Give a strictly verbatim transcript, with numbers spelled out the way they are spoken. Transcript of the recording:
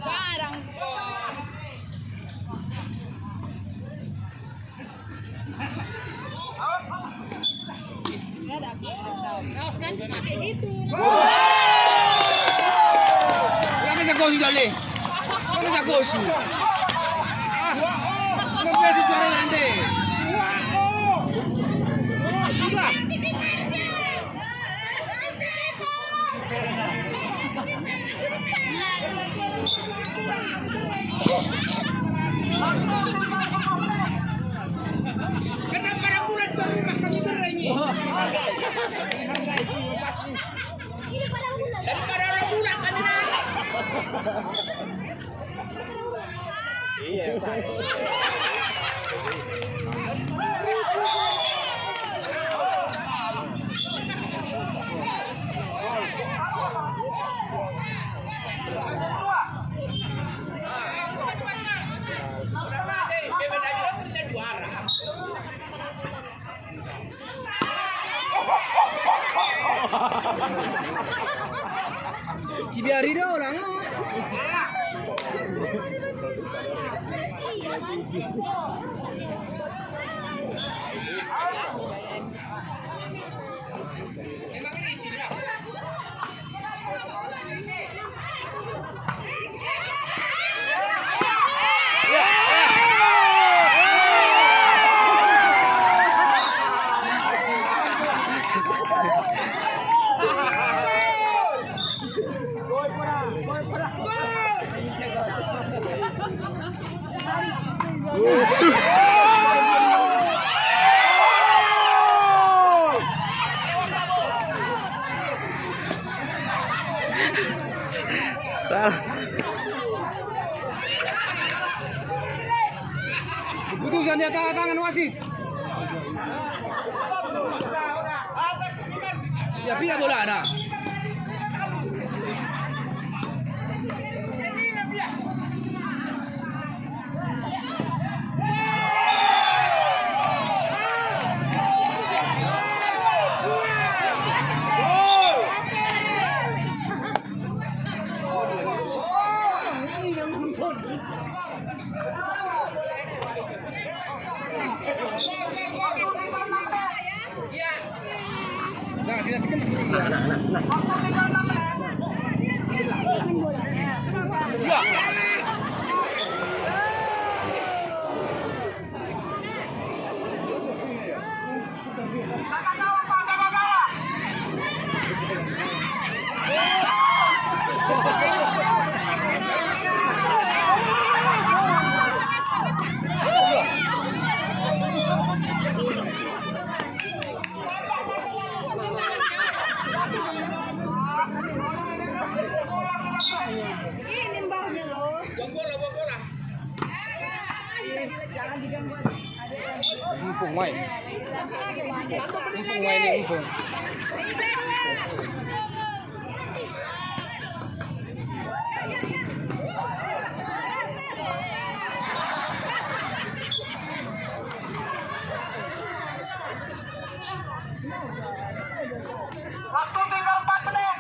Barang ko. Kaos kan pakai itu. Kan jago si Jale. Kan jago si. Ah, luar biasa juara nanti. Sudah. Kenapa pada bulan baru rumah kami berai ini? Daripada orang bulan kami nah. Cibiari do, ulang. Keputusan di atas tangan wasit. Ya, pia bolana. Ini mbahnya loh. Buang bola, buang bola. Empung, mai. Empung, mai, ini empung. Waktu tinggal empat menit.